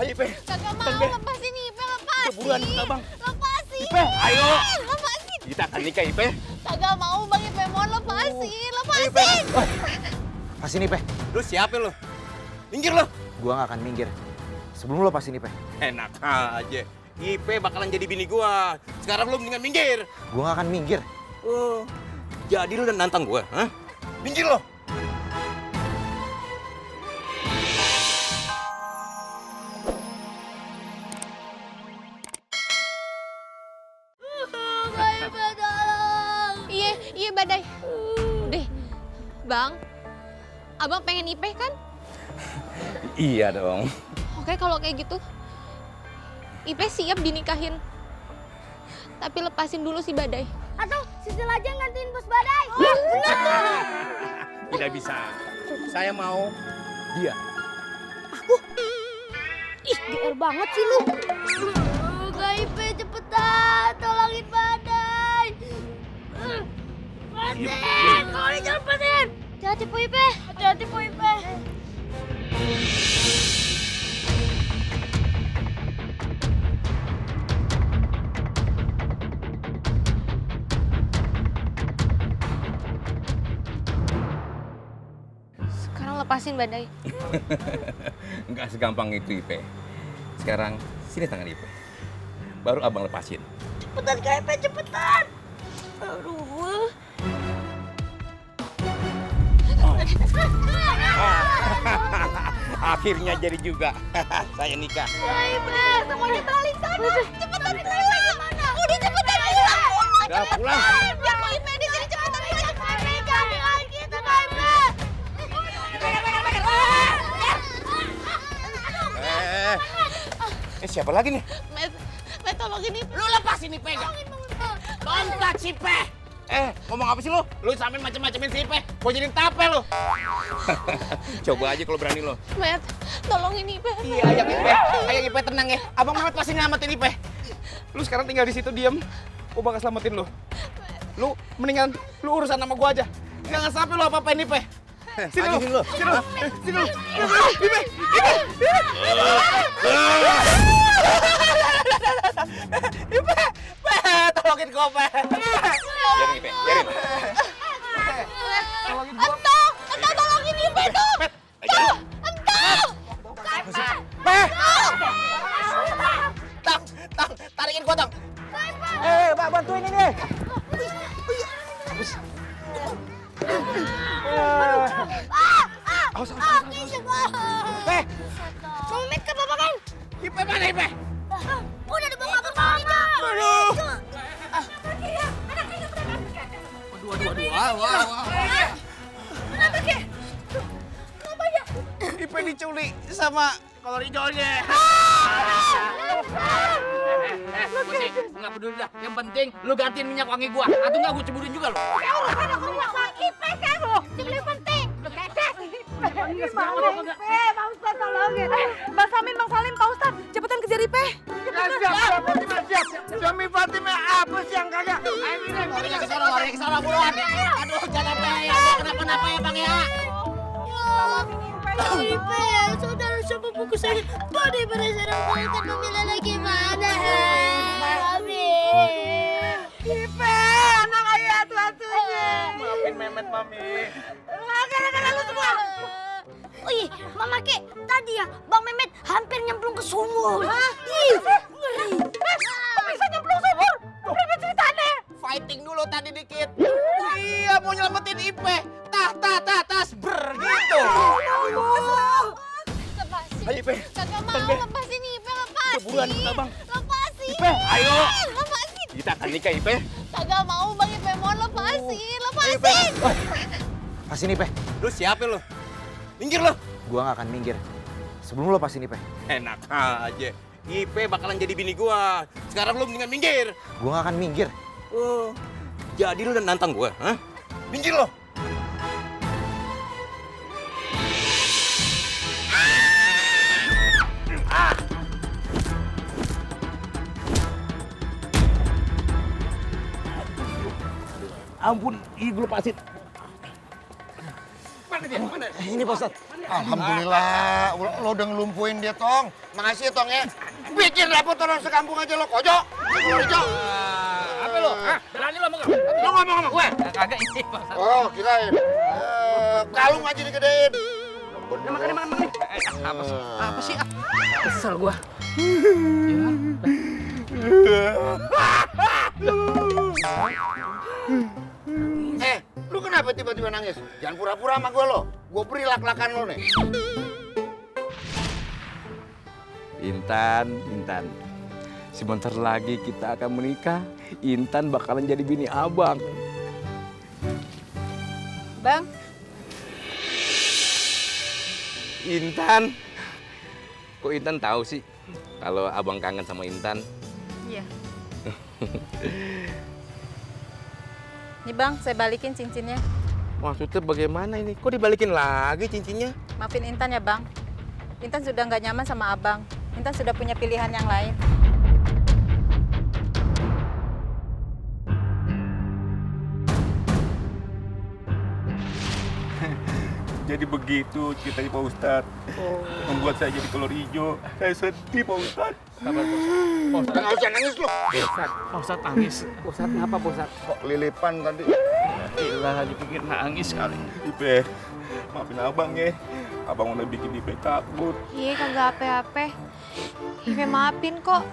Ayo Ipe. Kagak mau, lepasin Ipe, lepasin. Buruan kita Bang. Lepasin. Ipe, ayo. Lepasin. Kita akan nikah Ipe. Kagak mau Bang Ipe, mohon lepasin, Ipe. lepasin. Lepasin Ipe. Lu siapa lu? Minggir lu. Gua nggak akan minggir. Sebelum lo lepasin Ipe. Enak aja. Ipe bakalan jadi bini gua. Sekarang lu mendingan minggir. Gua nggak akan minggir. Oh, jadi lu udah nantang gua, hah? Minggir lo. Kak Ipe, tolong. Iya Badai. Deh, Bang. Abang pengen Ipe kan? Iya dong. Oke, kalau kayak gitu, Ipe siap dinikahin. Tapi lepasin dulu si Badai. Atau Sisil aja gantiin Bos Badai. Tidak bisa. Saya mau dia. Ih, GR banget sih lu. Kak Ipe cepetan, tolongin Badai. Pasin, tolongin jangan pasin. Hati-hati Po Ipe. Hati-hati Po Ipe. Sekarang lepasin Badai. Enggak segampang itu Ipe. Sekarang sini tangan Ipe. Baru abang lepasin. Cepetan Kak Ipe, cepetan. Aduh. Akhirnya jadi juga. Saya nikah. Kak Ipe, semuanya balik sana. Cepetan Kak Ipe gimana? Udah cepetan pulang. Udah pulang. Biar Kak Ipe di sini cepetan pulang. Kak Ipe, jadi lagi itu Kak Ipe. Siapa lagi nih? Met tolongin Ipe. Lu lepasin Ipe gak? Don't touch Ipe. Ngomong apa sih lu? Lu sampe macem-macemin si Ipe. Gua jadiin tape lu. Coba aja kalau berani lu. Met, tolongin Ipe. Iya, ayo Ipe. Ayo Ipe tenang ya. Abang Mehmet pasti nyelamatin Ipe. Lu sekarang tinggal di situ diem. Gua bakal selamatin lu. Lu mendingan lu urusan sama gua aja. Jangan sampai lu apa-apain Ipe. Sini lu. Sini lu. Sini lu. Ipe. Ipe. Tolongin gua, Pe. Biarin Ipe, biarin. Tolongin gua. Entah tolongin Ipe tuh. Ayo. Pe. Tang, tarikin gua, Tang. Bantuin ini. Mau Met ke Bapak kan? Ipe mana Ipe? Udah dibawa ke Mama. Aduh. Wah. Kenapa Ki? Kenapa ya? Ipe diculik sama kolor hijaunya. Nggak peduli dah. Yang penting lu gantiin minyak wangi gua. Atau nggak gua ceburin juga lu. Urusan aku minyak Ipe kan lo. Yang lebih penting. Lu keces. Gimana Ipe? Pak Ustadz tolongin. Bang Samin, Bang Salim, Pak Ustadz, cepetan kejar Ipe. Siap. Suami Fatimah apa sih yang kagak? Lari ke sana buruan. Aduh, jangan sampai ya. Kenapa-napa ya, Bang ya? Ipe, saudara sepupuku saya Badai berencana untuk memilih lagi mana? Ipe, anak ayah atu-atunya. Maafin Mehmet, Mami. Gara-gara lu semua. Oh iya, Mama Ki, tadi ya Bang Mehmet hampir nyemplung ke sumur. Ih, ngeri. Kok bisa nyemplung sumur? Berapa ceritanya? Fighting dulu tadi dikit. Iya, mau nyelamatin Ipe. Tas, ber gitu. Lepasin. Ayo Ipe. Kagak mau, lepasin Ipe, lepasin. Buruan kita, Bang. Lepasin. Ipe, ayo. Lepasin. Kita akan nikah, Ipe. Kagak mau Bang Ipe, mohon lepasin, Ayo, lepasin. Ipe. Lepasin Ipe. Lu siapa lu? Minggir lu. Gua nggak akan minggir. Sebelum lo lepasin Ipe. Enak aja. Ipe bakalan jadi bini gua. Sekarang lu mendingan minggir. Gua nggak akan minggir. Oh, jadi lu udah nantang gua, hah? Minggir lo. Ampun, gue lepasin. Mana dia? Mana? Ini Pak Ustadz. Alhamdulillah, lo udah ngelumpuin dia, Tong. Makasih ya, Tong ya. Bikin repot orang sekampung aja lo, Kojo. Kojo. Apa lo? Hah? Berani lo ngomong? Lo ngomong sama gue? Kagak ini, Pak Ustadz. Oh, kirain. Kalung aja digedein. Makan. Apa sih? Kesel gua. Lu kenapa tiba-tiba nangis? Jangan pura-pura sama gue lo. Gue beri lak-lakan lo nih. Intan. Sebentar lagi kita akan menikah. Intan bakalan jadi bini abang. Bang, Intan. Kok Intan tahu sih kalau abang kangen sama Intan? iya. Nih Bang, saya balikin cincinnya. Maksudnya bagaimana ini? Kok dibalikin lagi cincinnya? Maafin Intan ya Bang. Intan sudah nggak nyaman sama Abang. Intan sudah punya pilihan yang lain. Jadi begitu ceritanya Pak Ustadz. Membuat saya jadi kolor hijau. Saya sedih Pak Ustadz. Sabar, Pak Ustadz. Nggak usah nangis lo. Pak Ustadz nangis. Pak Ustadz kenapa, Pak Ustadz? Kok lilipan tadi? Gila, dipikir nangis kali. Ipe, maafin abang ya. Abang udah bikin Ipe takut. Iya, kagak apa-apa. Ipe maafin kok.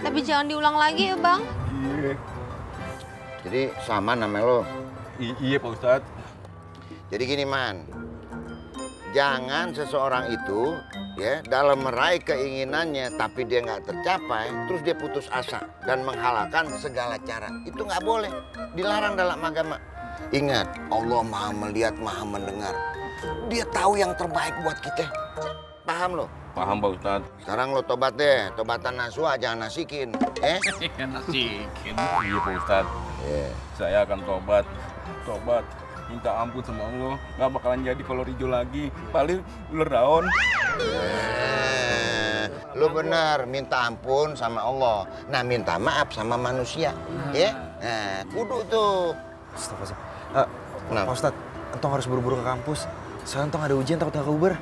Tapi jangan diulang lagi ya, Bang. Iya. Jadi sama namanya lo. Iya Pak Ustadz. Jadi gini, Man. Jangan seseorang itu ya dalam meraih keinginannya tapi dia nggak tercapai, terus dia putus asa dan menghalalkan segala cara. Itu nggak boleh, dilarang dalam agama. Ingat, Allah Maha melihat, Maha mendengar. Dia tahu yang terbaik buat kita. Paham lo? Paham Pak Ustadz. Sekarang lo tobat deh, tobatan nasuha jangan nasikin, Nasikin. Iya Pak Ustadz. Saya akan tobat. Minta ampun sama Allah. Nggak bakalan jadi kolor hijau lagi. Paling ular daun. Lo benar, minta ampun sama Allah. Nah, minta maaf sama manusia, ya? Nah, kudu tuh. Astagfirullah. Kenapa? Pak Ustadz, Entong harus buru-buru ke kampus. Soalnya Entong ada ujian takut nggak Uber.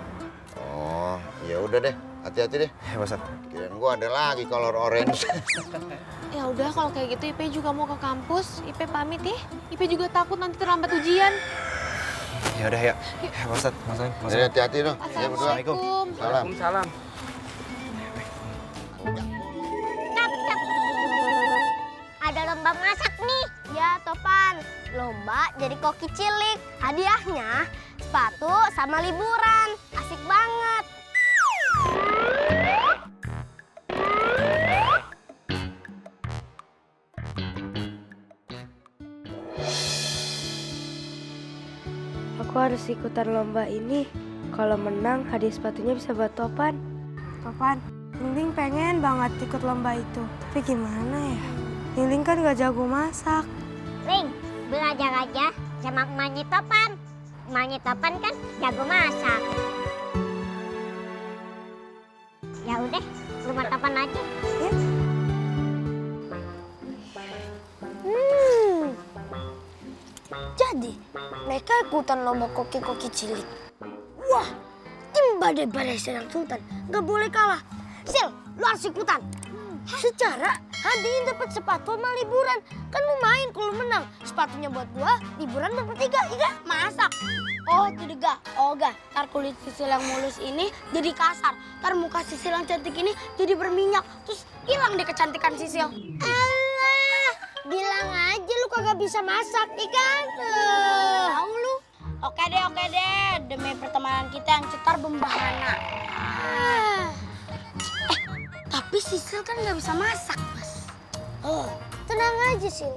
Oh, ya udah deh. Hati-hati deh. Ya Pak Ustadz. Kirain gua ada lagi color orange. Ya udah kalau kayak gitu Ipe juga mau ke kampus. Ipe pamit ya. Ipe juga takut nanti terlambat ujian. Ya udah ya. Ya Pak Ustadz, Mas Salim. Mas Jadi Salim. hati-hati dong. Ya berdua. Assalamualaikum. Salam. Salam. Ada lomba masak nih. Ya, Topan. Lomba jadi koki cilik. Hadiahnya sepatu sama liburan. Asik banget. Aku harus ikutan lomba ini. Kalau menang, hadiah sepatunya bisa buat Topan. Topan, Lingling pengen banget ikut lomba itu. Tapi gimana ya? Lingling kan gak jago masak. Ling, belajar aja sama emaknya Topan. Emaknya Topan kan jago masak. Ya udah, rumah Topan aja. Ya? Jadi, mereka ikutan lomba koki-koki cilik. Wah, tim badai-badai Serang Sultan nggak boleh kalah. Sil, lu harus ikutan. Secara hadiahnya dapat sepatu sama liburan. Kan lumayan kalau menang. Sepatunya buat gua, liburan buat bertiga. Iya, masak. Oh, itu dega. Oh, ga. Ntar kulit Sisil yang mulus ini jadi kasar. Ntar muka Sisil yang cantik ini jadi berminyak. Terus hilang deh kecantikan Sisil. Alah, bilang aja lu kagak bisa masak, ikan. Tahu lu. Oke deh. Demi pertemanan kita yang cetar membahana. Tapi Sisil kan nggak bisa masak, Mas. Oh, tenang aja, Sil.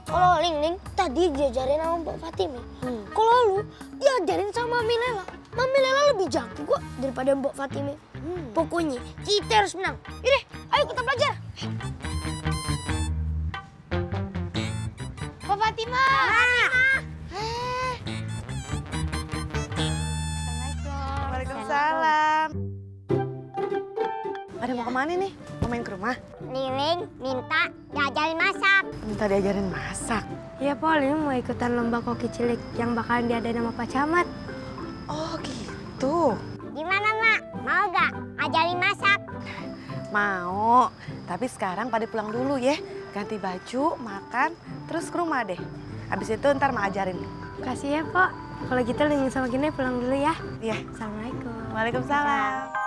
Kalau Ling tadi diajarin sama Mbak Fatimi. Kalau lu diajarin sama Mami Lela. Mami Lela lebih jago kok daripada Mbak Fatimi. Pokoknya kita harus menang. Yaudah, ayo kita belajar. Pak Fatima. Waalaikumsalam. Pada mau kemana nih? Mau main ke rumah? Liling minta diajarin masak. Minta diajarin masak. Iya, Pol, ini mau ikutan lomba koki cilik yang bakalan diadain sama Pak Camat. Oh gitu. Gimana, Mak? Mau gak ajarin masak? Mau, tapi sekarang pada pulang dulu ya. Ganti baju, makan, terus ke rumah deh. Habis itu ntar Mak ajarin. Kasih ya, Pok. Kalau gitu Lingling sama Gina pulang dulu ya. Iya. Assalamualaikum. Waalaikumsalam.